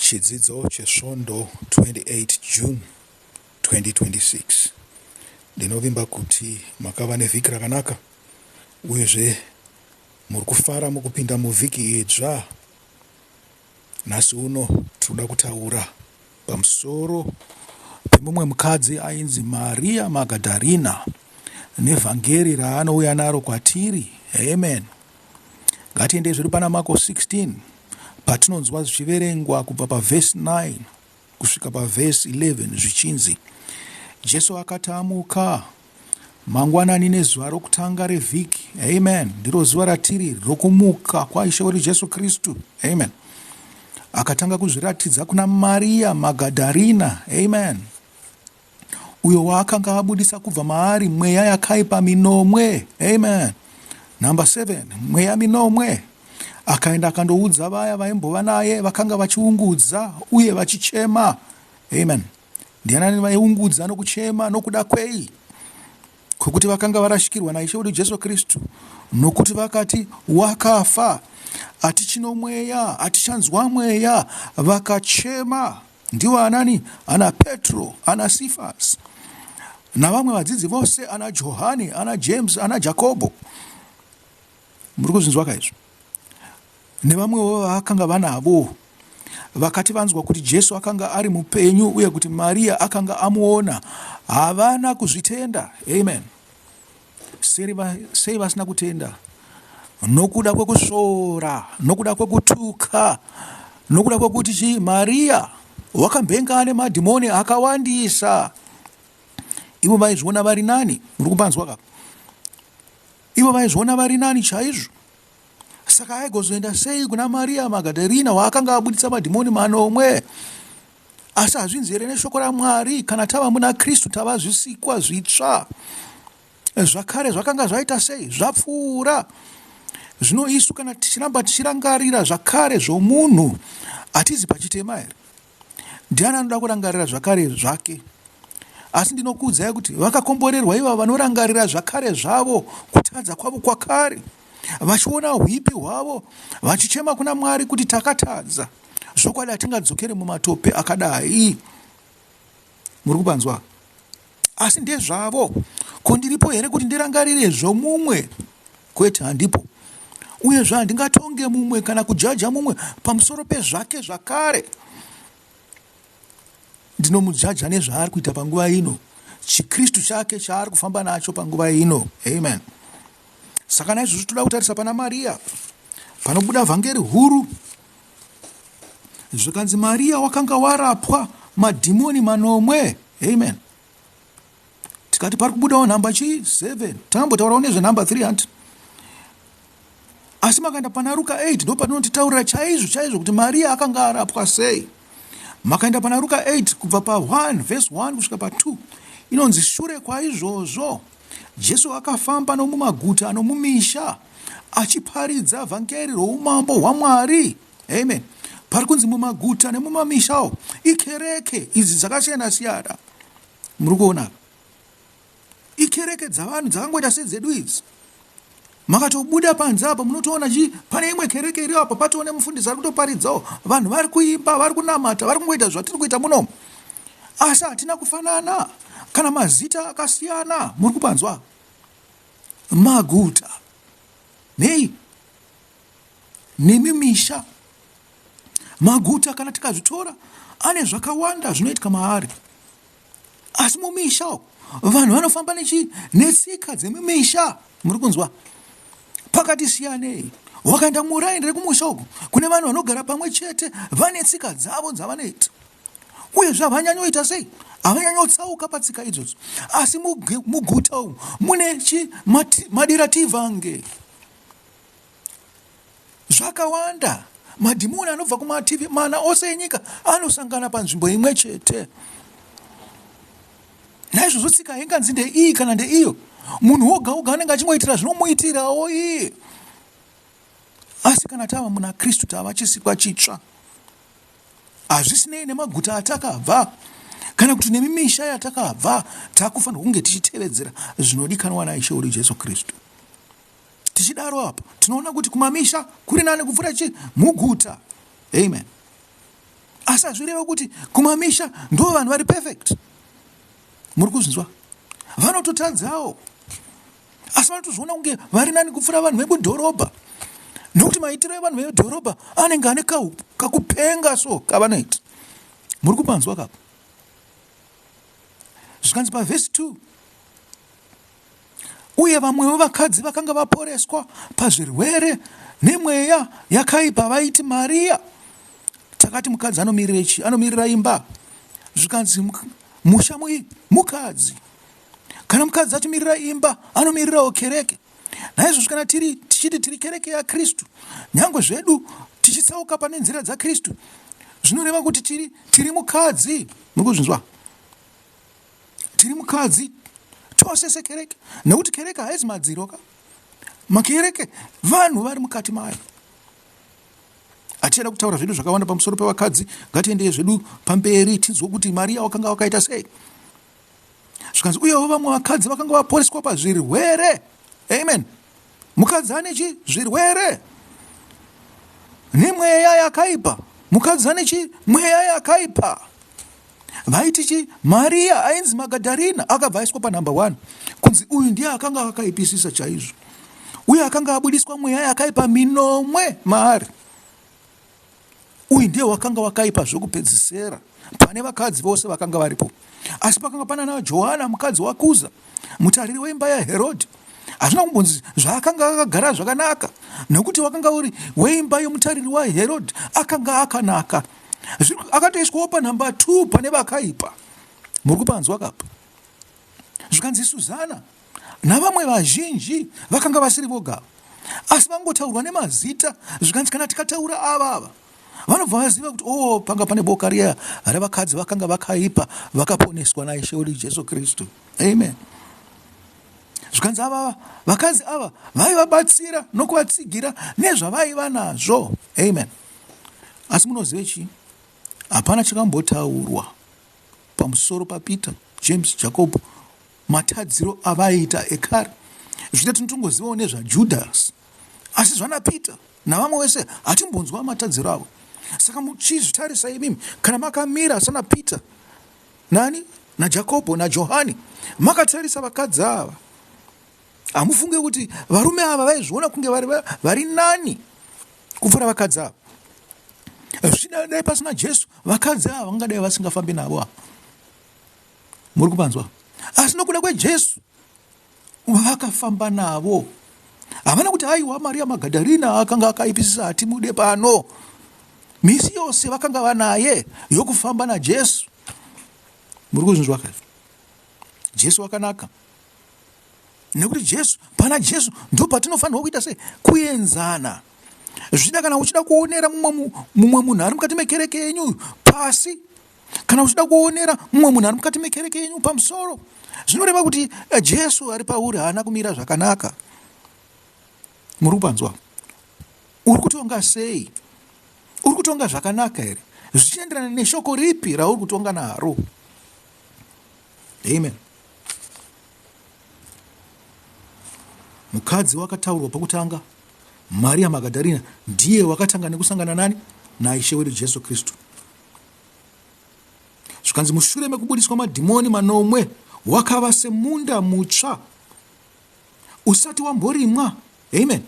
Chidzidzo cheSvondo 28 June 2026. Ndinovimba kuti makava nevhiki rakanaka uyezve muri kufara mukupinda muvhiki idzva. Nhasi uno tinoda kutaura pamusoro pemumwe mukadzi ainzi Maria Magadharina nevhangeri raanouya naro kwatiri. Amen. Ngatiendei zvedu pana Marko 16 patinonzwa zvichiverengwa kubva pavhesi 9 kusvika pavhesi 11 zvichinzi Jesu akati amuka mangwanani nezuva rokutanga revhiki, amen, ndiro zuva ratiri rokumuka kwaIshe wedu Jesu Kristu, amen, akatanga kuzviratidza kuna Maria Magadharina, amen, uyo waakanga abudisa kubva maari mweya yakaipa minomwe, amen. Number 7, mweya minomwe. Akaenda akandoudza vaya vaimbova naye vakanga vachiungudza uye vachichema, amen. Ndianani vaiungudza nokuchema nokuda kwei? Kwekuti vakanga varashikirwa naIshe wedu Jesu Kristu, nokuti vakati wakafa, hatichino mweya, hatichanzwa mweya, vakachema. Ndivo anani? Ana Petro, ana Sifasi navamwe vadzidzi vose, ana Johani, ana James, ana Jakobho. Muri kuzvinzwa ka izvo? Nevamwewo vaakanga vanavo. Vakati vanzwa kuti Jesu akanga ari mupenyu uye kuti Maria akanga amuona, havana kuzvitenda. Amen. Sei vasina kutenda? Nokuda kwekusvoora, nokuda kwekutuka, nokuda kwekuti chii? Maria wakambenga ane madhimoni akawandisa. Ivo vaizviona vari nani. Muri kupanzwa ka? Ivo vaizviona vari nani chaizvo. Saka aigozoenda sei kuna Maria Magadharina waakanga abuditsa madhimoni manomwe? Asi hazvinzi here neshoko raMwari, kana tava muna Kristu tava zvisikwa zvitsva? Zvakare zvakanga zvaita sei? Zvapfuura. Zvino isu kana tichiramba tichirangarira zvakare zvomunhu, hatizi pachitema here? Ndiani anoda kurangarira zvakare zvake? Asi ndinokuudzai kuti vakakomborerwa ivavo vanorangarira zvakare zvavo kutadza kwavo kwakare, vachiona huipi hwavo, vachichema kuna Mwari kuti takatadza. Zvokwadi hatingadzokere mumatope akadai. Muri kupanzwa? Asi ndezvavo. Ko ndiripo here kuti ndirangarire zvomumwe? Kwete, handipo. Uyezve handingatonge mumwe kana kujaja mumwe pamusoro pezvake zvakare. Ndinomujaja nezvaari kuita panguva ino, chiKristu chake chaari kufamba nacho panguva ino. Amen. Saka naizvozvo toda kutarisa pana Maria panobuda vhangeri huru. Zvikanzi Maria wakanga warapwa madhimoni manomwe. Amen. Tikati pari kubudawo nhamba chii? 7. Takambotaurawo nezvenhamba 300. Asi makaenda pana Ruka 8 ndo patinotitaurira chaizvo chaizvo kuti Maria akanga arapwa sei. Makaenda pana Ruka 8 kubva pa 1 verse 1 kusvika pa 2 inonzi shure kwaizvozvo Jesu akafamba nomumaguta nomumisha achiparidza vhangeri roumambo hwaMwari. Amen. Pari kunzi mumaguta nemumamishawo ikereke idzi dzakasiyana siyana. Muri kuona? Ikereke dzavanhu dzakangoita sedzedu idzi. Makatobuda panze apa munotoona chi pane imwe kereke iri apa patoone mufundisi ari kutoparidzawo vanhu vari kuimba vari kunamata vari kungoita zvatiri kuita munomu asi hatina kufanana kana mazita akasiyana muri kupanzwa maguta nei nemimisha maguta kana tikazvitora ane zvakawanda zvinoitika maari asi mumisha uku vanhu vanofamba nechi netsika dzemumisha muri kunzwa pakati siyanei wakaenda muraini rekumusha uku kune vanhu vanogara pamwe chete vane tsika dzavo dzavanoita uyezve havanyanyoita sei havanyanyotsauka patsika idzodzo asi muguta umu mune chi madirativhange Zvakawanda, madhimoni anobva kumativi mana ose enyika anosangana panzvimbo imwe chete. Naizvozvo tsika hainganzi ndeiyi kana ndeiyo. Munhu woga woga anenge achingoitira zvinomuitirawo iye. Asi kana tava muna Kristu tava chisikwa chitsva. Hazvisinei nemaguta atakabva kana kuti nemimisha yatakabva, takufanirwa kunge tichitevedzera zvinodikanwa naIshe wedu Jesu Kristu. Tichidaro apo tinoona kuti kumamisha kuri nani kupfuura chi muguta. Amen. Asi Asi hazvireve kuti kumamisha ndo vanhu vari perfect. Muri kuzvinzwa? Vanototadzawo, asi vanotozviona kunge vari nani kupfuura vanhu vekudhorobha, nokuti maitiro evanhu vekudhorobha anenge ane kakupenga so kavanoita. Muri kupanzwa kapo? Zvikanzi pavhesi 2, uye vamwewo vakadzi vakanga vaporeswa pazvirwere nemweya yakaipa vaiti Mariya. Takati mukadzi anomirira chii? Anomirira imba. Zvikanzi musha mukadzi. Kana mukadzi achimirira imba, anomirirawo kereke. Naizvozvo kana tiri tichiti tiri kereke yaKristu, nyange zvedu tichitsauka pane nzira dzaKristu, zvinoreva kuti tiri mukadzi. Muri kuzvinzwa? Tiri mukadzi tose sekereke, nekuti kereke haizi madziro ka. Makereke vanhu vari mukati mayo. Hatichada kutaura zvedu zvakawanda pamusoro pevakadzi, ngatiendei zvedu pamberi tinzwe kuti Mariya wakanga wakaita sei. Zvikanzi uyewo vamwe vakadzi vakanga vaporeswa pazvirwere. Amen. Mukadzi ane chi zvirwere nemweya yakaipa. Mukadzi ane chi mweya yakaipa. Vaiti chi Mariya ainzi Magadharina akabva aiswa panhamba 1 kunzi uyu ndiye akanga akaipisisa chaizvo, uye akanga abudiswa mweya yakaipa minomwe maari. Uyu ndiye wakanga wakaipa zvokupedzisera pane vakadzi vose vakanga varipo. Asi pakanga pana naJohana mukadzi waKuza, mutariri weimba yaHerodhi. Hazvina kumbonzi zvaakanga akagara zvakanaka, nokuti wakanga uri weimba yomutariri waHerodhi, akanga akanaka. Akatoiswawo panhamba 2 pane vakaipa. Muri kupanzwa kapa? Zvikanzi Suzana navamwe vazhinji vakanga vasiri voga, asi vangotaurwa nemazita. Zvikanzi kana tikataura ava vanobva vaziva kuti o oh, panga pane boka riya revakadzi vakanga vakaipa vakaponeswa naIshe wedu Jesu Kristu. Amen. Zvikanzi ava vakadzi ava vaivabatsira nokuvatsigira nezvavaiva nazvo. Amen. Asi munozive chii? Hapana chakambotaurwa pamusoro paPeter, James, Jakobho, matadziro avaiita ekare. Zvichida tinotongozivawo nezvaJudhasi, asi zvana Peter navamwe vese hatimbonzwa matadziro avo. Saka muchizvitarisa imimi, kana makamira sana Peter nani naJakobho naJohani, makatarisa vakadzi ava, hamufunge kuti varume ava vaizviona kunge vari nani kupfuura vakadzi ava? Zvichida dai pasina Jesu, vakadzi ava vangadai vasingafambi navo ava. Muri kupanzwa? Asi nokuda kweJesu vakafamba navo. Havana kuti aiwa, Maria Magadharina akanga akaipisisa, hatimude pano. Misi yose vakanga vanaye yokufamba naJesu. Muri kuzvinzwa ka? Jesu wakanaka. Nekuti Jesu, pana Jesu ndo patinofanirwa kuita sei? Kuenzana. Zvichida kana uchida kuonera mumwe munhu ari mukati mekereke yenyu pasi, kana uchida kuonera mumwe munhu ari mukati mekereke yenyu pamusoro, zvinoreva kuti Jesu ari pauri haana kumira zvakanaka. Muri kupanzwa? Uri kutonga sei? Uri kutonga zvakanaka here? Zvichienderana neshoko ripi rauri kutonga naro? Amen. Mukadzi wakataurwa pokutanga, Maria Magadharina, ndiye wakatanga nekusangana nani? NaIshe wedu Jesu Kristu. Zvikanzi mushure mekubudiswa madhimoni manomwe, wakava semunda mutsva usati wamborimwa. Amen.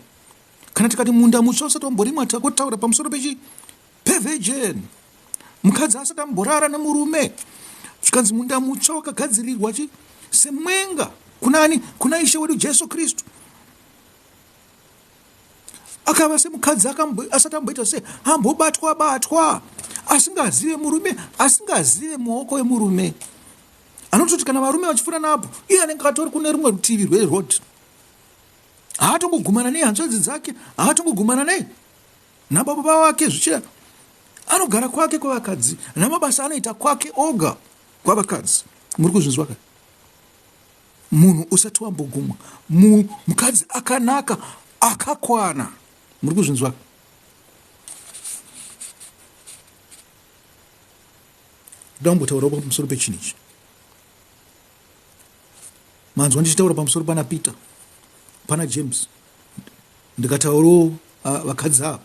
Kana tikati munda mutsva usati wamborimwa, takutaura pamusoro pechi pevirgin, mukadzi asati amborara nemurume. Zvikanzi munda mutsva wakagadzirirwa chi semwenga kunani? Kuna Ishe wedu Jesu Kristu. Akava semukadzi asati amboita se ambobatwa batwa, asingazive murume, asingazive muoko wemurume. Anototi kana varume vachipfuura napo, iye anenge atori kune rumwe rutivi rweroad. Haatongogumana nehanzvadzi dzake, haatongogumana nei nababa vake. Zvichida anogara kwake kwevakadzi, namabasa anoita kwake oga kwavakadzi. Muri kuzvinzwa ka? Munhu usati wambogumwa, mukadzi akanaka akakwana. Muri kuzvinzwa? Ndambotaurawo pamusoro pechinhu ichi. Manzwa ndichitaura pamusoro pana Peter, pana James, ndikataurawo vakadzi ava.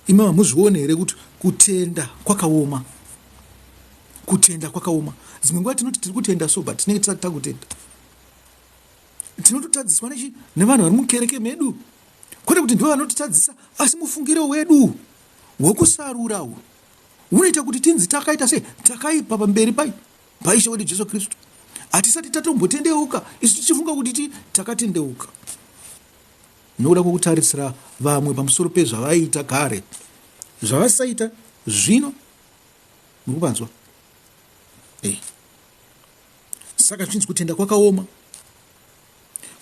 Imi hamuzvione here kuti kutenda kwakaoma? Kutenda kwakaoma. Dzimwe nguva tinoti tiri kutenda so, but tinenge tisati takutenda. Tinototadziswa nechi nevanhu vari mukereke medu. Kwete kuti ndivo vanotitadzisa, asi mufungiro wedu wokusarura uyu unoita kuti tinzi takaita sei, takaipa pamberi pai paIshe wedu Jesu Kristu. Hatisati tatombotendeuka, isu tichifunga kuti ti takatendeuka. Nokuda kwokutarisira vamwe pamusoro pezvavaiita kare, zvavasaita zvino. Muri kupanzwa? Eh. Saka zvinzi kutenda kwakaoma,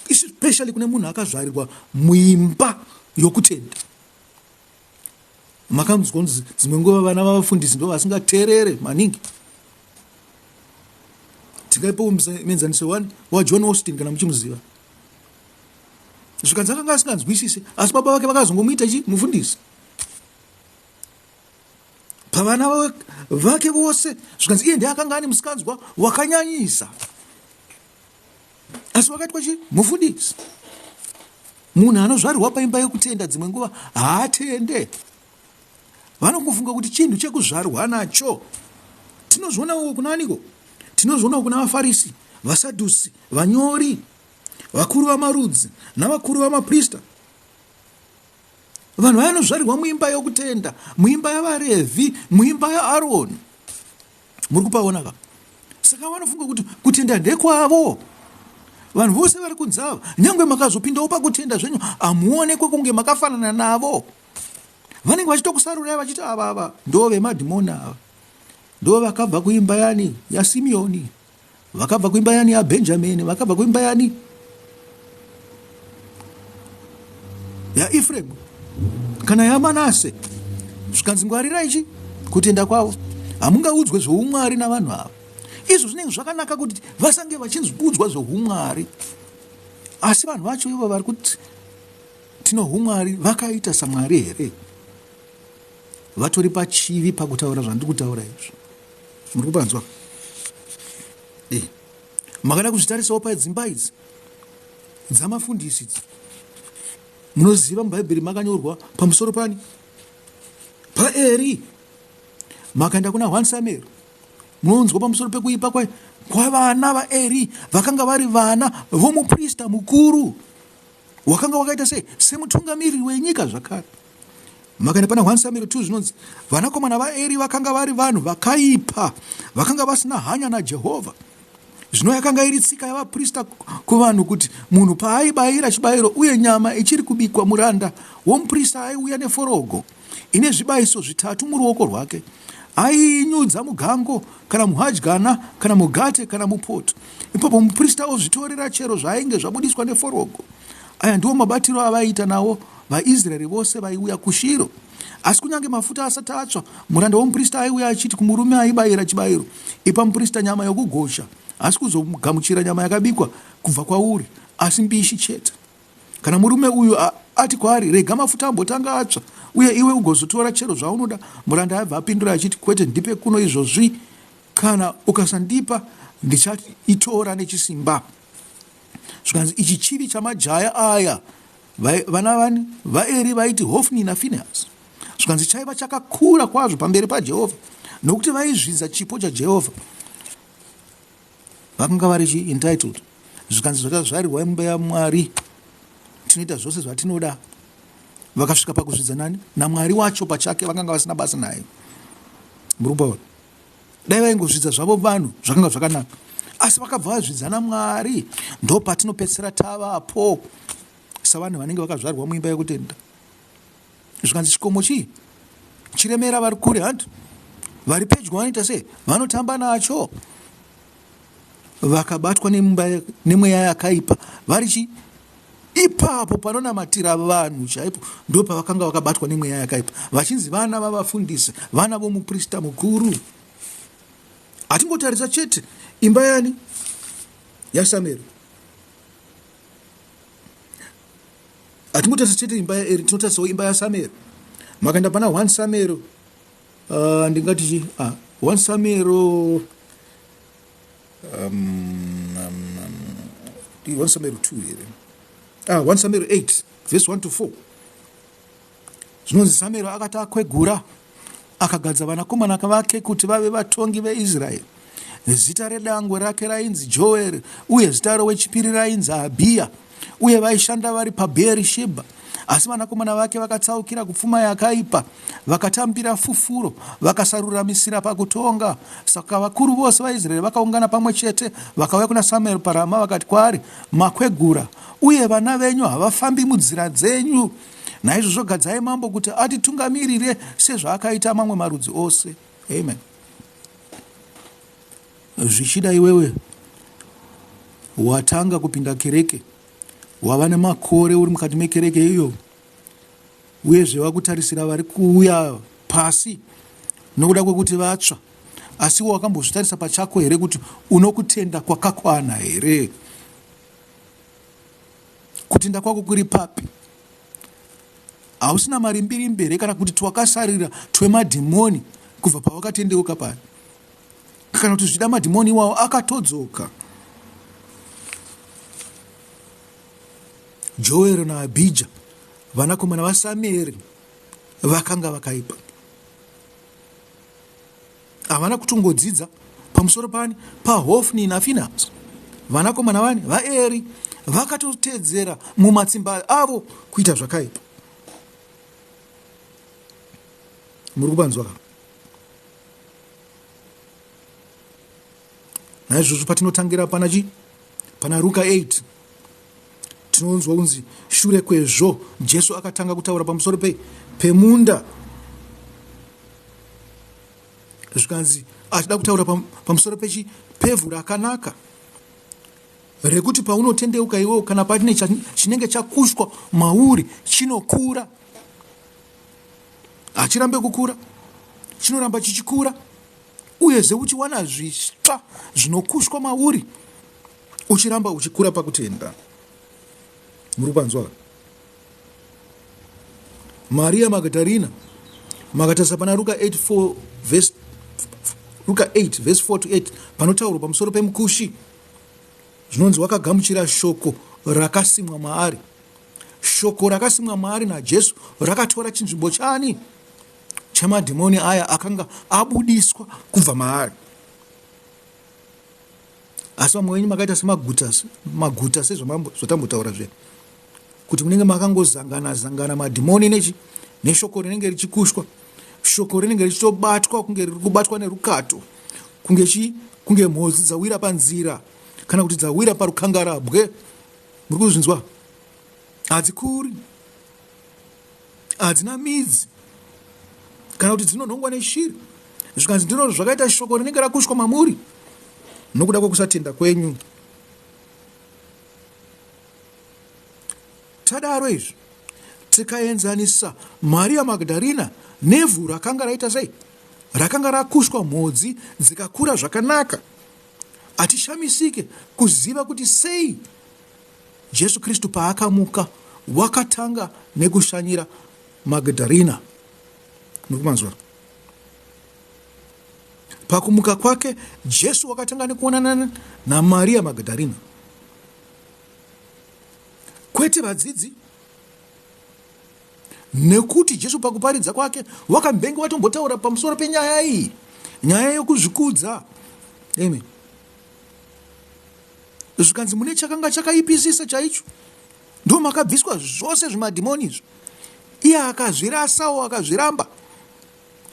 especially kune munhu akazvarirwa muimba yokutenda. Makanzwa kunzi dzimwe nguva vana vavafundisi ndo vasingateerere maningi. Tingaipawo muenzaniso wani waJohn Austin kana muchimuziva. Zvikanzi akanga asinganzwisisi, asi baba vake vakazongomuita chi mufundisi. Pavana vake vose zvikanzi iye ndiye akanga ane musikanzwa wakanyanyisa, asi wakaitwa chi mufundisi. Munhu anozvarirwa paimba yekutenda dzimwe nguva haatende. Vanongofunga kuti chinhu chekuzvarwa nacho. Tinozvionawo kuna aniko? Tinozvionawo kuna vaFarisi, vaSadhusi, vanyori, vakuru vamarudzi navakuru vamaprista. Vanhu vanozvarirwa muimba yokutenda, muimba yavaRevhi, muimba yaAroni. Muri kupaona ka? Saka vanofunga kuti kutenda ndekwavo. Vanhu vose vari kunze ava, nyange makazopindawo pakutenda zvenyu, hamuonekwe kunge makafanana navo. Vanenge vachitokusarurai vachiti ava ava ndo vemadhimoni ava, ndo vakabva kuimba yani yaSimeoni, vakabva kuimba yani yaBhenjamini, vakabva kuimba yani yaEfremu kana yaManase. Zvikanzi ngwarirai chi kutenda kwavo, hamungaudzwe zvoumwari navanhu ava. Izvo zvinenge zvakanaka kuti vasange vachinzwudzwa zvoumwari, asi vanhu vacho ivo vari kuti tino humwari vakaita saMwari here? Vatori pachivi pakutaura zvandiri kutaura izvi. Muri kupanzwa? Eh. Makada kuzvitarisawo padzimba idzi dzamafundisi idzi. Munoziva muBhaibheri makanyorwa pamusoro pani? PaEri. Makaenda kuna 1 Samuel munonzwa pamusoro pekuipa kwavana vaEri vakanga vari vana vomuprista mukuru wakanga wakaita sei semutungamiriri wenyika zvakare. Makaenda pana 1 Samuel 2 zvinonzi vanakomana vaEri vakanga vari vanhu vakaipa vakanga vasina hanya naJehovha. Zvino yakanga iri tsika yavaprista kuvanhu kuti munhu paaibayira chibayiro uye nyama ichiri kubikwa, muranda womuprista aiuya neforogo ine zvibayiso zvitatu muruoko rwake. Aiinyudza mugango kana muhadyana kana mugate kana mupoto. Ipapo muprista ozvitorera chero zvaainge zvabudiswa neforogo. Aya ndiwo mabatiro avaiita nawo vaIsraeri vose vaiuya kuShiro. Asi kunyange mafuta asati atsva, muranda womuprista aiuya achiti kumurume aibayira chibayiro, Ipa muprista nyama yokugocha, haasi kuzogamuchira nyama yakabikwa kubva kwauri, asi mbishi chete. Kana murume uyu ati kwaari, Rega mafuta ambotanga atsva, uye iwe ugozotora chero zvaunoda, muranda aibva apindura achiti, Kwete, ndipe kuno izvozvi, kana ukasandipa, ndichaitora nechisimba. Zvikanzi, ichi chivi chamajaya aya vana vani vaEri vaiti Hofni naFinehasi. Zvikanzi chaiva chakakura kwazvo pamberi paJehovha, nokuti vaizvidza chipo chaJehovha. Vakanga vari chi entitled. Zvikanzi zvakazvarirwa imba yaMwari, tinoita zvose zvatinoda. Vakasvika pakuzvidza nani? NaMwari wacho pachake, vakanga vasina basa naye. Muri kupaona? Dai vaingozvidza zvavo vanhu zvakanga zvakanaka, asi vakabva vazvidza naMwari. Ndopatinopedzisira tavapo savanhu vanenge vakazvarwa muimba yekutenda. Zvikanzi chikomo chii chiremera vari kure hanti vari pedyo vanoita sei? Vanotamba nacho. Vakabatwa nemweya yakaipa vari chi ipapo panonamatira vanhu chaipo ndo pavakanga vakabatwa nemweya yakaipa vachinzi vana vavafundisi, vana vomuprista mukuru. Hatingotarisa chete imba yani yaSamueri, hatingotarisa chete imba yaEri, tinotarisawo imba yaSamueri. Makaenda pana 1 Samuel, ndingati chi 1 Samuel, 1 Samuel 2 here? 1 Samuel 8 verse 1 to 4. Zvinonzi Samueri akati akwegura, akagadza vanakomana vake kuti vave vatongi veIsraeri. Zita redangwe rake rainzi Joeri uye zita rowechipiri rainzi Abhiya, uye vaishanda vari paBheeri-shebha. Asi vanakomana vake vakatsaukira kupfuma yakaipa, vakatambira fufuro, vakasaruramisira pakutonga. Saka vakuru vose vaIsraeri vakaungana pamwe chete, vakauya kuna Samueri paRama vakati kwaari, Makwegura, uye vana venyu havafambi munzira dzenyu. Naizvozvo gadzai mambo kuti atitungamirire sezvaakaita mamwe marudzi ose. Amen. Zvichida iwewe watanga kupinda kereke, wava nemakore uri mukati mekereke iyo, uyezve vakutarisira vari kuuya pasi nokuda kwekuti vatsva. Asi wakambozvitarisa pachako here kuti unokutenda kwakakwana here? Kutenda kwako kuri papi? Hausina marimbirimbi here kana kuti twakasarira twemadhimoni kubva pawakatendeuka paya? Kana kuti zvichida madhimoni iwawo akatodzoka? Joero naAbhija vanakomana vaSamueri vakanga vakaipa. Havana kutongodzidza pamusoro pani paHofni naFinehasi vanakomana vani vaEri vakatotedzera mumatsimba avo kuita zvakaipa. Muri kupanzwa ka? Naizvozvo patinotangira pana chi pana Ruka 8 tinonzwa kunzi shure kwezvo Jesu akatanga kutaura pamusoro pe pemunda zvikanzi achida kutaura pamusoro pechi pevhu rakanaka rekuti paunotendeuka iwewo kana pane chinenge chakushwa mauri chinokura hachirambe kukura chinoramba chichikura uyezve uchiwana zvitsva zvinokushwa mauri uchiramba uchikura pakutenda muri kupanzwa Maria Magdalena makatarisa pana Ruka 8 4 verse Ruka 8 verse 4 to 8 panotaurwa pamusoro pemukushi zvinonzi wakagamuchira shoko rakasimwa maari. Shoko rakasimwa maari naJesu rakatora chinzvimbo chani chemadhimoni aya akanga abudiswa kubva maari. Asi vamwe venyu makaita semaguta maguta sezvatambotaura zviya kuti munenge makangozangana zangana madhimoni nechi neshoko rinenge richikushwa shoko rinenge richitobatwa kunge riri kubatwa nerukato kunge chi kunge mhodzi dzawira panzira kana kuti dzawira parukangarabwe muri kuzvinzwa hadzikuri hadzina midzi kana kuti dzinonhongwa neshiri zvikanzi ndiro zvakaita shoko rinenge rakushwa mamuri nokuda kwekusatenda kwenyu tadaro izvi tikaenzanisa Maria Magdarina nevhu rakanga raita sei rakanga rakushwa mhodzi dzikakura zvakanaka hatishamisike kuziva kuti sei Jesu Kristu paakamuka wakatanga nekushanyira Magdarina. Muri kumanzwa? Pakumuka kwake Jesu wakatanga nekuonana naMaria Magdarina, kwete vadzidzi, nekuti Jesu pakuparidza kwake wakambenge watombotaura pamusoro penyaya iyi, nyaya yokuzvikudza. Amen. Zvikanzi mune chakanga chakaipisisa chaicho, ndomakabviswa zvose zvimadhimoni izvo. Iye akazvirasawo, akazviramba,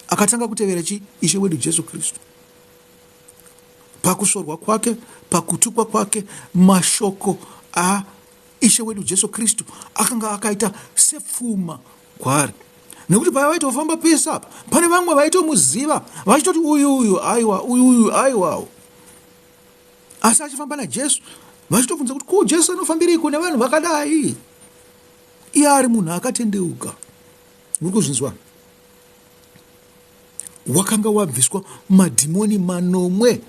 akatanga kutevera chi Ishe wedu Jesu Kristu. Pakusvorwa kwake, pakutukwa kwake, mashoko aIshe wedu Jesu Kristu akanga akaita sepfuma kwaari, nekuti paya vaitofamba pese apa pane vamwe vaitomuziva vachitoti uyu uyu aiwa, uyu uyu aiwawo asi achifamba naJesu vachitobvunza kuti ko Jesu anofambireiko nevanhu vakadai iye ari munhu akatendeuka. Muri kuzvinzwa? Wakanga wabviswa madhimoni manomwe,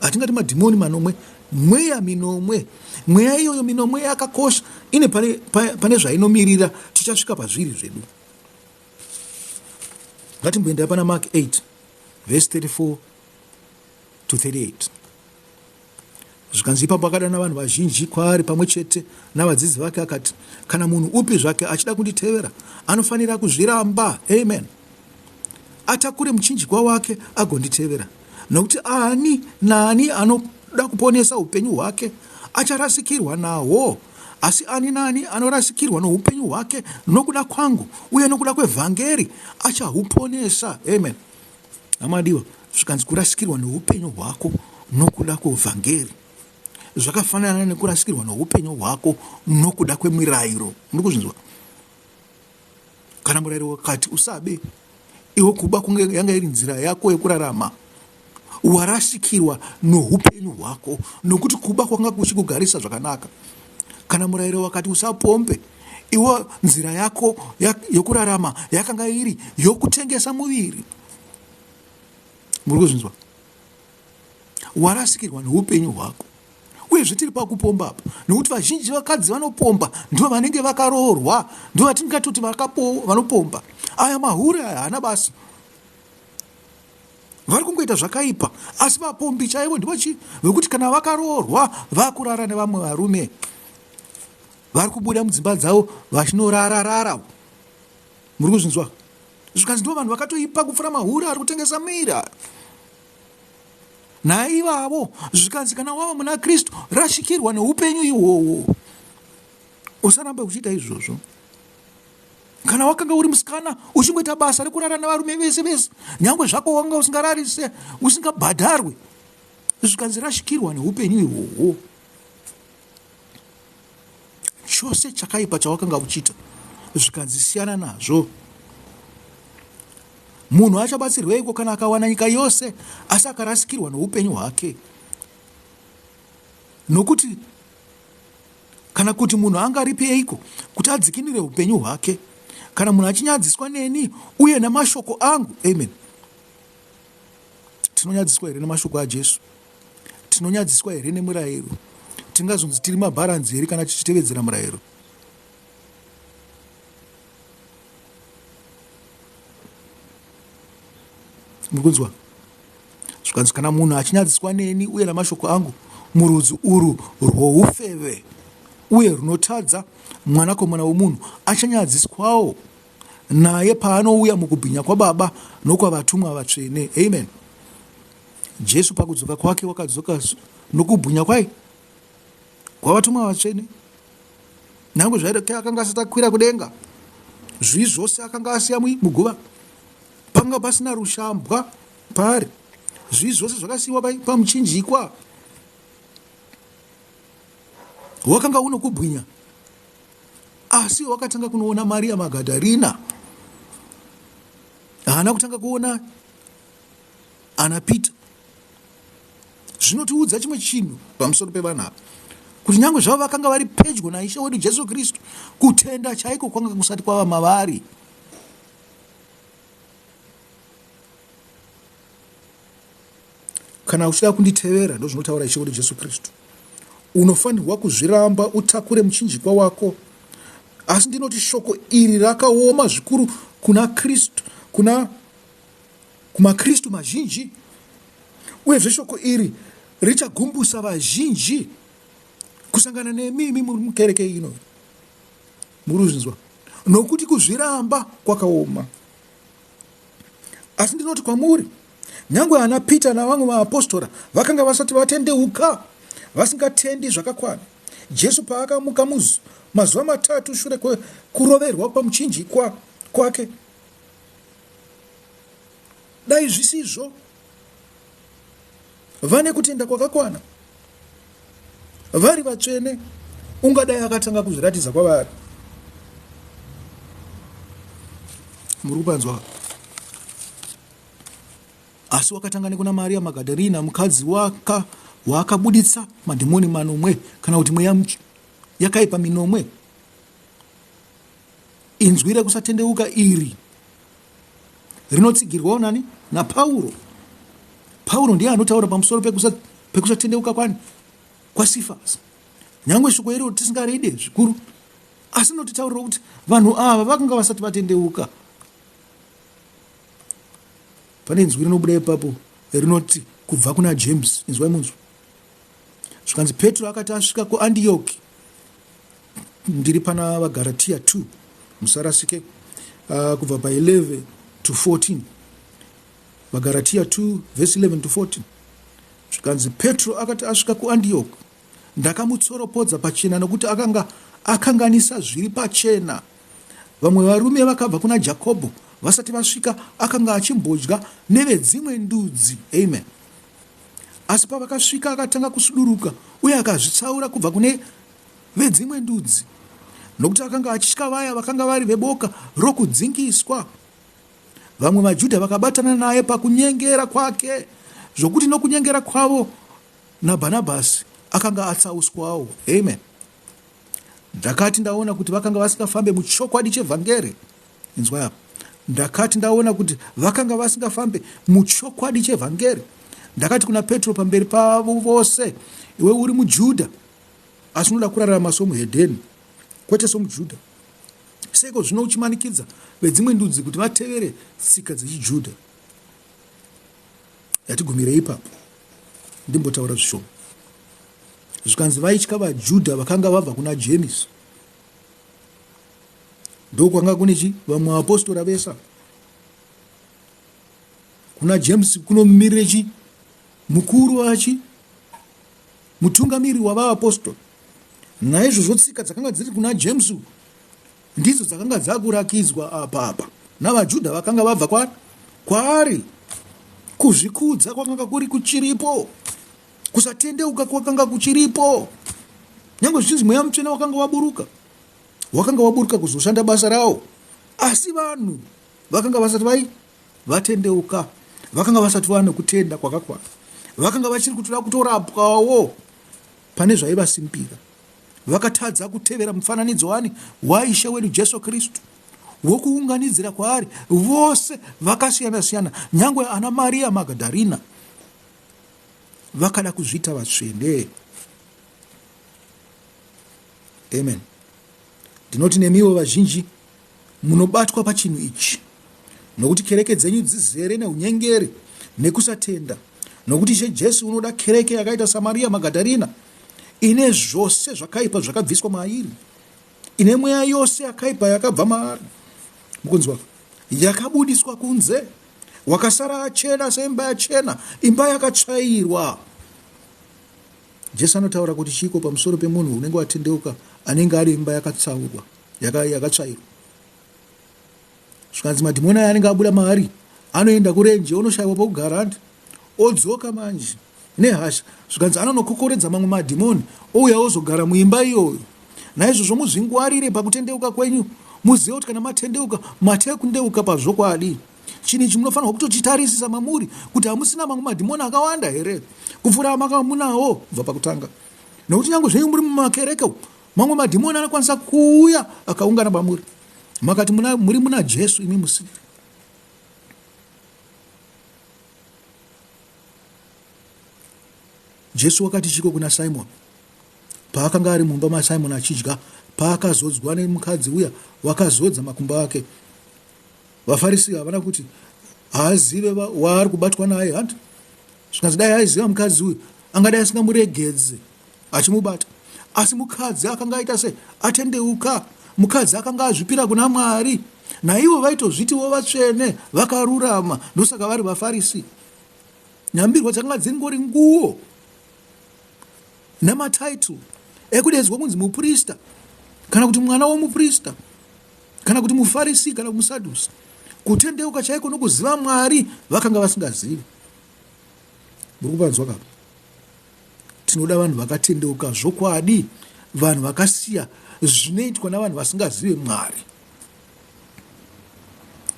hatingati madhimoni manomwe, mweya minomwe. Mweya iyoyo minomwe yakakosha, ine pane, pane zvainomirira. Tichasvika pazviri zvedu. Ngatimboendai pana Mark 8 verse 34 to 38. Zvikanzi ipapo akadana vanhu vazhinji kwaari pamwe chete navadzidzi vake akati, Kana munhu upi zvake achida kunditevera, anofanira kuzviramba, amen, atakure muchinjikwa wake agonditevera. Nokuti ani naani anoda kuponesa upenyu hwake acharasikirwa nahwo, asi ani naani anorasikirwa noupenyu hwake nokuda kwangu uye nokuda kwevhangeri achahuponesa. Amen. Amadiwa, zvikanzi kurasikirwa neupenyu hwako nokuda kwevhangeri zvakafanana nekurasikirwa neupenyu hwako nokuda kwemirayiro. Muri kuzvinzwa? Kana murayiro wakati usabe, iwe kuba kunge yanga iri nzira yako yekurarama, warasikirwa noupenyu hwako nokuti kuba kwanga kuchikugarisa zvakanaka. Kana murayiro wakati usapombe, iwe nzira yako yokurarama yakanga iri yokutengesa muviri. Muri kuzvinzwa? Warasikirwa neupenyu hwako. Uyezve tiri pakupomba apa nokuti vazhinji vakadzi vanopomba ndivo vanenge vakaroorwa, ndivo vatingatoti vanopomba. Aya mahure aya haana basa, vari kungoita zvakaipa, asi vapombi chaivo ndivo chii vekuti kana vakaroorwa vakurara nevamwe varume, vari kubuda mudzimba dzavo vachinorararara. Muri kuzvinzwa? Zvikanzi ndivo vanhu vakatoipa kupfuura mahure ari kutengesa miri aya. Naivavo zvikanzi kana wava muna Kristu rashikirwa neupenyu ihwohwo, usaramba uchiita izvozvo. Kana wakanga uri musikana uchingoita basa rekurara nevarume vese vese, nyangwe zvako wanga usingararise, usingabhadharwe, zvikanzi rashikirwa neupenyu ihwohwo. Chose chakaipa chawakanga uchiita zvikanzi siyana nazvo. Munhu achabatsirweiko kana akawana nyika yose asi akarasikirwa noupenyu hwake? Nokuti kana kuti munhu angaripeiko kuti adzikinure upenyu hwake? Kana munhu achinyadziswa neni uye namashoko angu, amen. Tinonyadziswa here nemashoko aJesu? Tinonyadziswa here nemurayiro? Tingazonzi tiri mabharanzi here kana tichitevedzera murayiro? Muri kunzwa? Zvikanzi kana munhu achinyadziswa neni uye namashoko angu murudzi urwu rwoufeve uye runotadza, mwanakomana womunhu achanyadziswawo naye paanouya mukubwinya kwaBaba nokwavatumwa vatsvene. Amen. Jesu pakudzoka kwake wakadzoka nokubwinya kwai kwavatumwa vatsvene. Nyange zvaireke akanga asati akwira kudenga, zvivi zvose akanga asiya muguva, panga pasina rushambwa paari. Zvivi zvose zvakasiyiwa pamuchinjikwa. Wakanga unokubwinya, asi wakatanga kunoona Maria Magadharina, haana kutanga kuona ana Peter. Zvinotiudza chimwe chinhu pamusoro pevanhu ava, kuti nyange zvavo vakanga vari pedyo naIshe wedu Jesu Kristu, kutenda chaiko kwanga kusati kwava mavari. Kana uchida kunditevera, ndozvinotaura Ishe wedu Jesu Kristu, unofanirwa kuzviramba utakure muchinjikwa wako. Asi ndinoti shoko iri rakaoma zvikuru kuna Kristu, kuna kumaKristu mazhinji, uyezve shoko iri richagumbusa vazhinji kusangana nemi imi muri mukereke ino. Muri kuzvinzwa? Nokuti kuzviramba kwakaoma. Asi ndinoti kwamuri, nyange ana Peter navamwe vaapostora vakanga vasati vatendeuka, vasingatendi zvakakwana, Jesu paakamuka mazuva matatu shure kwekuroverwa pamuchinjikwa kwake, dai zvisizvo vane kutenda kwakakwana vari vatsvene, ungadai akatanga kuzviratidza kwavari. Muri kupanzwa? Asi wakatanga nekuna Maria Magadharina, mukadzi waka waakabuditsa madhimoni manomwe, kana kuti mweya yakaipa minomwe. Inzwi rekusatendeuka iri rinotsigirwawo nani? NaPauro. Pauro ndiye anotaura pamusoro pekusatendeuka kwani? KwaSifasi. Nyangwe shoko iro tisingaride zvikuru, asi rinotitaurira kuti vanhu ava vakanga vasati vatendeuka. Pane inzwi rinobuda ipapo rinoti kubva kuna James, inzwai munzwa. Zvikanzi Petro akati asvika kuAndiyoki, ndiri pana vaGaratiya 2, musarasike, kubva pa 11 to 14. VaGaratiya 2 verse 11 to 14. Zvikanzi Petro akati asvika kuAndiyoki, ndakamutsoropodza pachena nokuti akanga akanganisa zviri pachena. Vamwe varume vakabva kuna Jakobho vasati vasvika akanga achimbodya nevedzimwe ndudzi. Amen. Asi pavakasvika akatanga kusuduruka uye akazvitsaura kubva kune vedzimwe ndudzi, nokuti akanga achitya vaya vakanga vari veboka rokudzingiswa. Vamwe vaJudha vakabatana naye pakunyengera kwake, zvokuti nokunyengera kwavo naBhanabhasi akanga atsauswawo. Amen. Ndakati ndaona kuti vakanga vasingafambe muchokwadi chevhangeri. Inzwai apa. Ndakati ndaona kuti vakanga vasingafambe muchokwadi chevhangeri, ndakati kuna Petro pamberi pavo vose, iwe uri muJudha, asi unoda kurarama somuhedheni, kwete somuJudha. Seiko zvino uchimanikidza vedzimwe ndudzi kuti vatevere tsika dzechiJudha? Yatigumirei ipapo, ndimbotaura zvishoma. Zvikanzi vaitya vaJudha vakanga vabva kuna Jemisi. Ndokwanga kune chi vamwe vapostora vesa. Kuna James kunomirire chi mukuru wachi mutungamiri wavaapostora. Naizvozvo tsika dzakanga dziri kuna James ndidzo dzakanga dzakurakidzwa apa apa navaJudha vakanga vabva kwa kwaari. Kuzvikudza kwakanga kuri kuchiripo, kusatendeuka kwakanga kuchiripo, nyange zvichinzi Mweya Mutsvene wakanga waburuka, wakanga waburuka kuzoshanda basa rawo, asi vanhu vakanga vasati vai vatendeuka, vakanga vasati vava nokutenda kwakakwana, vakanga vachiri kutoda kutorapwawo pane zvaivasimbira. Vakatadza kutevera mufananidzo wani waIshe wedu Jesu Kristu wokuunganidzira kwaari vose vakasiyana-siyana, nyangwe ana Maria Magadharina vakada kuzviita vatsvene. Amen. Ndinoti nemiwo vazhinji munobatwa pachinhu ichi, nokuti kereke dzenyu dzizere neunyengeri nekusatenda. Nokuti Ishe Jesu unoda kereke yakaita saMaria Magadharina, ine zvose zvakaipa zvakabviswa mairi, ine mweya yose yakaipa yakabva maari, mukunzwa, yakabudiswa kunze, wakasara achena seimba yachena, imba yakatsvairwa. Jesu anotaura kuti chiiko pamusoro pemunhu unenge watendeuka anenge ari imba yakatsaurwa, yakatsvairwa. Zvikanzi madhimoni aya anenge abuda maari anoenda kurenje onoshaiwa pokugara handi odzoka manje nehasha. Zvikanzi anonokokoredza mamwe madhimoni ouya ozogara muimba iyoyo. Naizvozvo muzvingwarire pakutendeuka kwenyu, muzive kuti kana matendeuka matekundeuka pazvokwadi. Chinhu ichi munofanirwa kutochitarisisa mamuri kuti hamusina mamwe madhimoni akawanda here kupfuura amakanga munawo kubva pakutanga. Nokuti nyange zvenyu muri mumakereke mamwe madhimoni anokwanisa kuuya akaungana pamuri. Makati muna, muri muna Jesu imi musiri. Jesu wakati chiko kuna Simon paakanga ari mumba maSimon achidya, paakazodzwa nemukadzi uya wakazodza makumbo ake. VaFarisi havana kuti haazive waari kubatwa naye hanti? Zvikanzi dai aiziva mukadzi uyu angadai asingamuregedze achimubata. Asi mukadzi akanga aita sei? Atendeuka. Mukadzi akanga azvipira kuna Mwari. Naivo vaitozvitiwo vatsvene, vakarurama, ndosaka vari vaFarisi. Nyambirwa dzakanga dzingori nguo nematitle ekudedzwa kunzi muprista kana kuti mwana womuprista kana kuti muFarisi kana muSadhusi. Kutendeuka chaiko nokuziva Mwari vakanga vasingazivi. Muri kupanzwa kapa? Tinoda vanhu vakatendeuka zvokwadi, vanhu vakasiya zvinoitwa navanhu vasingazive Mwari.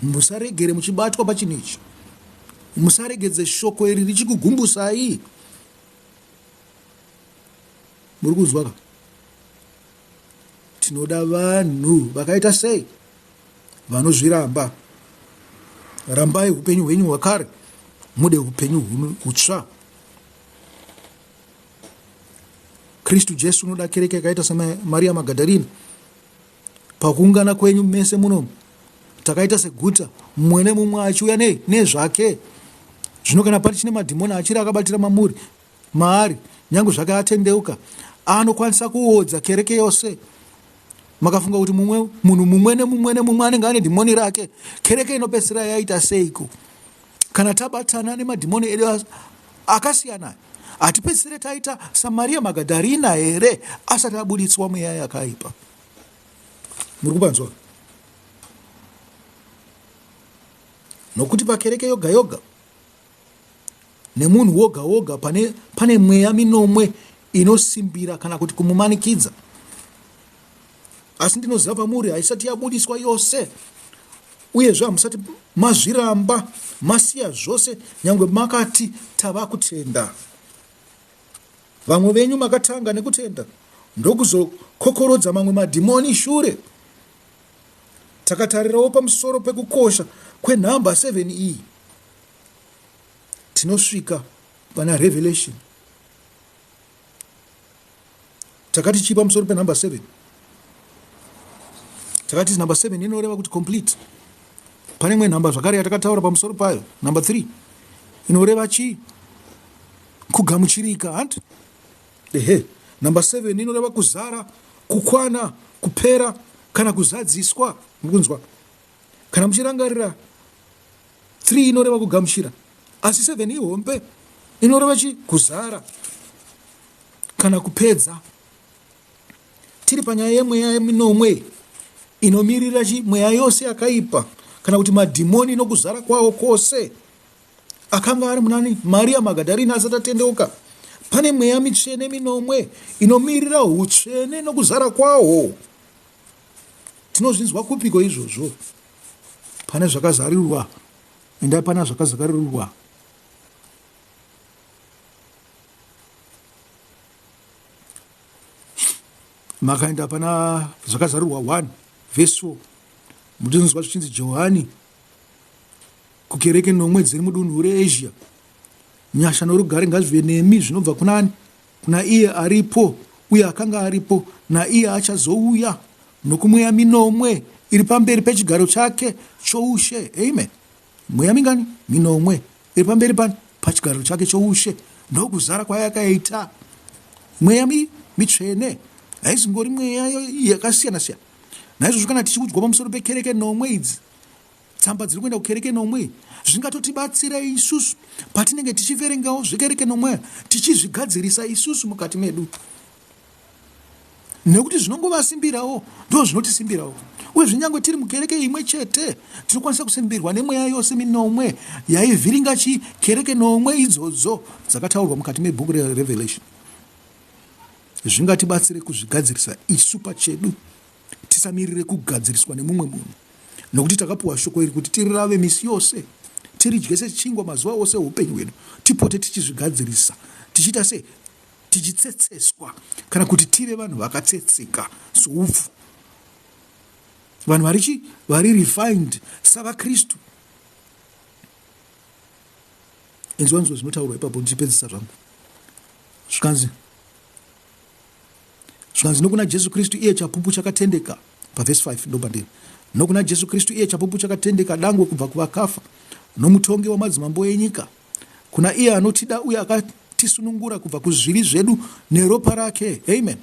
Musaregere muchibatwa pachinhu ichi. Musaregedze shoko iri richikugumbusai. Muri kunzwa ka? Tinoda vanhu vakaita sei? Vanozviramba. Rambai upenyu hwenyu hwakare, mude upenyu hutsva. Kristu Jesu unoda kereke yakaita saMaria Magadharina. Pakuungana kwenyu mese muno takaita seguta, mumwe nemumwe achiuya nei nezvake. Zvino kana pari chine madhimoni achiri akabatira mamuri maari, nyange zvake atendeuka anokwanisa kuodza kereke yose. Makafunga kuti mumwe munhu mumwe nemumwe nemumwe anenge ane dhimoni rake, kereke inopedzisira yaita seiko? Kana tabatana nemadhimoni edu akasiyana, hatipedzisire taita saMaria Magadharina here asati abuditswa mweya yakaipa? Muri kupanzwa? Nokuti pakereke yoga yoga nemunhu woga woga pane, pane mweya minomwe inosimbira kana kuti kumumanikidza. Asi ndinoziva pamuri haisati yabudiswa yose, uyezve hamusati mazviramba masiya zvose, nyangwe makati tava kutenda. Vamwe venyu makatanga nekutenda ndokuzokokorodza mamwe madhimoni shure. Takatarirawo pamusoro pekukosha kwenhamba 7 iyi, tinosvika pana Revelation. Takati chii pamusoro penhamba 7? Takati nhamba 7 inoreva kuti complete. Pane imwe nhamba zvakare yatakataura pamusoro payo, nhamba 3 inoreva chii? Kugamuchirika, hanti? Ehe, nhamba 7 inoreva kuzara, kukwana, kupera kana kuzadziswa. Mukunzwa? Kana muchirangarira 3 inoreva kugamuchira, asi 7 ihombe inoreva chi kuzara kana kupedza. Tiri panyaya yemweya minomwe inomirira chi mweya yose yakaipa kana kuti madhimoni nokuzara kwawo kwose akanga ari munani Maria Magadharini asati atendeuka. Pane mweya mitsvene minomwe inomirira utsvene nokuzara kwahwo. Tinozvinzwa kupiko izvozvo? Pane zvakazarirwa. Endai pana zvakazarirwa. Makaenda pana zvakazarirwa 1 vhesi 4 mutinzwa zvichinzi Johani kukereke nomwe dziri mudunhu reAsia, nyasha norugare ngazvive nemi zvinobva kuna ani? Kuna iye aripo uye akanga aripo naiye achazouya, nokumweya minomwe iri pamberi pechigaro chake choushe. Amen. Mweya mingani? Minomwe iri pamberi pani? Pachigaro chake choushe. Ndokuzara kwayakaita mweya mi mitsvene. Haizingori mweya yakasiyana siyana. Naizvozvo kana tichiudzwa pamusoro pekereke nomwe idzi, tsamba dziri kuenda kukereke nomwe zvingatotibatsira isusu patinenge tichiverengawo zvekereke nomwe tichizvigadzirisa isusu mukati medu nekuti zvinongovasimbirawo ndo zvinotisimbirawo uye zvinyangwe tiri mukereke imwe chete tinokwanisa kusimbirwa nemweya yose minomwe yaivhiringa chi kereke nomwe idzodzo dzakataurwa mukati mebhuku rerevelation zvingatibatsire kuzvigadzirisa isu pachedu Tisamirire kugadziriswa nemumwe munhu, nokuti takapiwa shoko iri kuti tirirave misi yose, tiridye sechingwa mazuva ose eupenyu hwedu, tipote tichizvigadzirisa, tichiita sei? Tichitsetseswa, kana kuti tive vanhu vakatsetseka soupfu, vanhu vari chi vari refined savaKristu. Inzwa nzwa zvinotaurwa ipapo ndichipedzisa zvangu. Zvikanzi Zvikanzi nokuna Jesu Kristu iye chapupu chakatendeka, pavhesi 5 ndopandiri. Nokuna Jesu Kristu iye chapupu chakatendeka, dangwe kubva kuvakafa, nomutongi wamadzimambo enyika, kuna iye anotida uye akatisunungura kubva kuzvivi zvedu neropa rake. Amen.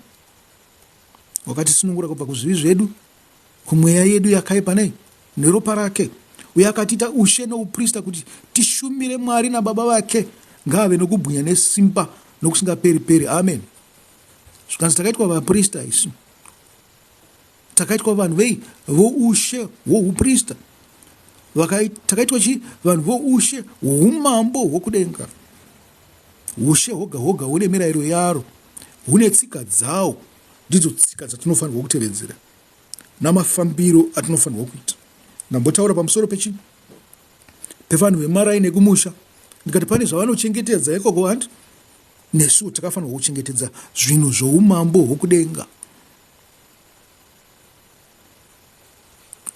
Wakatisunungura kubva kuzvivi zvedu, kumweya yedu yakaipa nei? Neropa rake. Uye akatiita ushe nouprista kuti tishumire Mwari naBaba vake. Ngaave nokubwinya nesimba nokusingaperi-peri. Amen. Zvikanzi takaitwa vaprista isu. Takaitwa vanhu vei? Voushe hwouprista. Takaitwa chii? Vanhu voushe hwoumambo hwokudenga. Ushe hwoga hwoga hune mirayiro yaro, hune tsika dzawo. Ndidzo tsika dzatinofanirwa kutevedzera namafambiro atinofanirwa kuita. Ndambotaura pamusoro pechi pevanhu vemaraini ekumusha ndikati pane zvavanochengetedza ikoko hanti Nesuwo takafanirwa kuchengetedza zvinhu zvoumambo hwokudenga.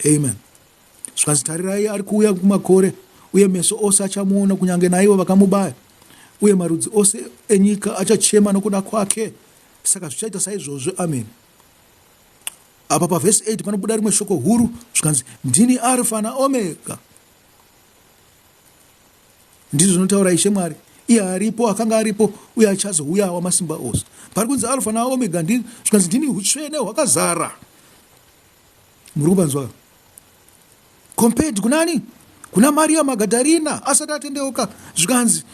Amen. Zvikanzi tarirai ari kuuya kumakore, uye meso ose achamuona, kunyange naivo vakamubaya, uye marudzi ose enyika achachema nokuda kwake. Saka zvichaita saizvozvo. Amen. Apa pavhesi 8 panobuda rimwe shoko huru, zvikanzi ndini Arfa naOmega. Ndizvo zvinotaura Ishe Mwari, Iye aripo, akanga aripo, uye achazouya wamasimba ose. Pari kunzi Alfa naOmega, zvikanzi ndini hutsvene hwakazara. Muri kupanzwa? Compared kunani? Kuna Maria Magadharina asati atendeuka, zvikanzi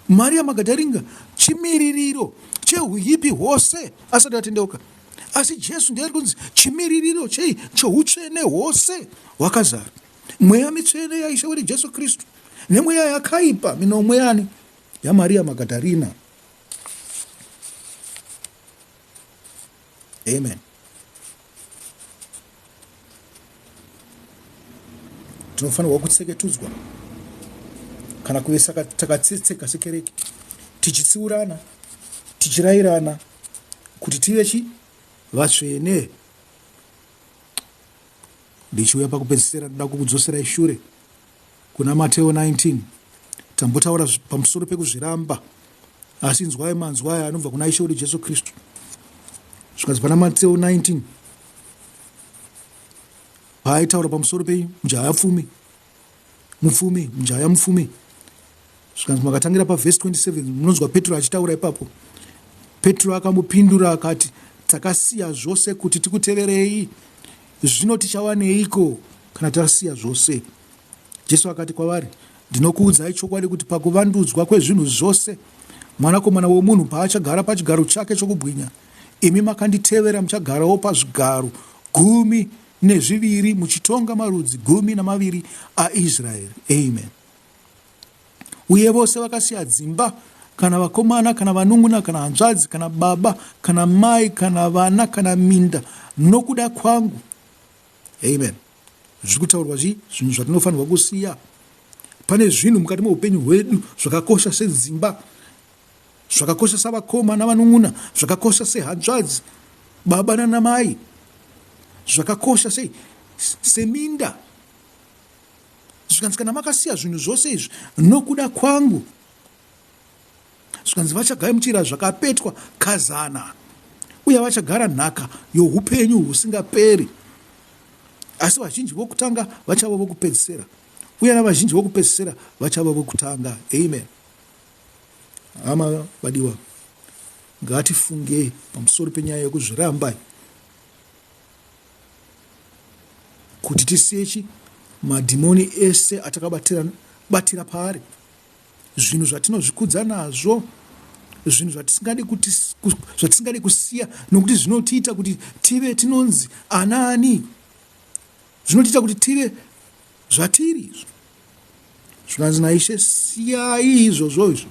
Maria Magadharina chimiririro chehuipi hwose asati atendeuka. Asi Jesu ndiye ari kunzi chimiririro chei? Cheutsvene hwose hwakazara. Mweya mitsvene yaIshe wedu Jesu Kristu nemweya yakaipa minomwe yani yaMaria Magadharina. Amen. Tinofanirwa kutseketudzwa kana kuve takatsetseka sekereke, tichitsiurana, tichirayirana kuti tive chi vatsvene. Ndichiuya pakupedzisira, ndoda kukudzoserai shure kuna Mateo 19. Tambotaura pamusoro pekuzviramba, asi inzwai manzwi aya anobva kuna Ishe wedu Jesu Kristu. Zvikanzi pana Mateo 19, paaitaura pamusoro pemujaya pfumi, mupfumi, mujaya mupfumi, zvikanzi makatangira pavhesi 27, munonzwa Petro achitaura ipapo. Petro akamupindura akati, takasiya zvose kuti tikuteverei, zvino tichawaneiko kana tasiya zvose? Jesu akati kwavari, Ndinokuudzai chokwadi kuti pakuvandudzwa kwezvinhu zvose, Mwanakomana womunhu paachagara pachigaro chake chokubwinya, imi makanditevera muchagarawo pazvigaro 12 muchitonga marudzi 12 aIsraeri. Amen. Uye vose vakasiya dzimba, kana vakomana, kana vanun'una, kana hanzvadzi, kana baba, kana mai, kana vana, kana minda, nokuda kwangu. Amen. Zviri kutaurwa zvii? Zvinhu zvatinofanirwa kusiya. Pane zvinhu mukati meupenyu hwedu zvakakosha sedzimba, zvakakosha savakoma navanun'una, zvakakosha sehanzvadzi, baba nanamai, zvakakosha sei seminda. Zvikanzi kana makasiya zvinhu zvose izvi nokuda kwangu, zvikanzi vachagamuchira zvakapetwa kazana uye vachagara nhaka youpenyu husingaperi. Asi vazhinji vokutanga vachava vokupedzisira, uye navazhinji vokupedzisira vachava vokutanga. Amen. Hama vadiwa, ngatifungei pamusoro penyaya yokuzviramba kuti tisiye chi madhimoni ese atakabatira batira paari, zvinhu zvatinozvikudza nazvo, zvinhu zvatisingadi kuti zvatisingadi kusiya nokuti zvinotiita kuti tive tinonzi anaani, zvinotiita kuti tive zvatiri izvo. Zvikanzi naIshe, siyai izvozvo izvo,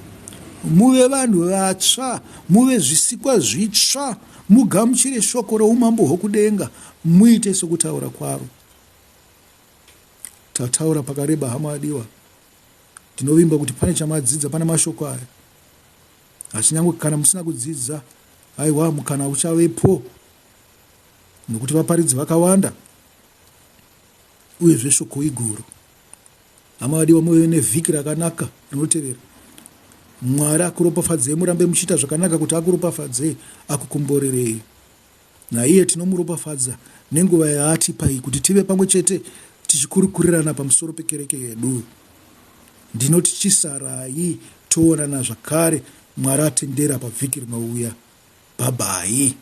muve vanhu vatsva, muve zvisikwa zvitsva, mugamuchire shoko roumambo hwokudenga, muite sokutaura kwaro. Tataura pakareba, hama adiwa. Ndinovimba kuti pane chamadzidza pane mashoko aya. Asi nyange kana musina kudzidza, aiwa, mukana uchavepo, nokuti vaparidzi vakawanda uyezve shoko iguru. Hama vadiwa, muve nevhiki rakanaka rinotevera. Mwari akuropafadzei, murambe muchiita zvakanaka kuti akuropafadzei, akukomborerei. Naiye tinomuropafadza nenguva yaatipa iyi kuti tive pamwe chete tichikurukurirana pamusoro pekereke yedu. Ndinoti chisarai toonana zvakare Mwari atendera pavhiki rinouya. Bhabhai.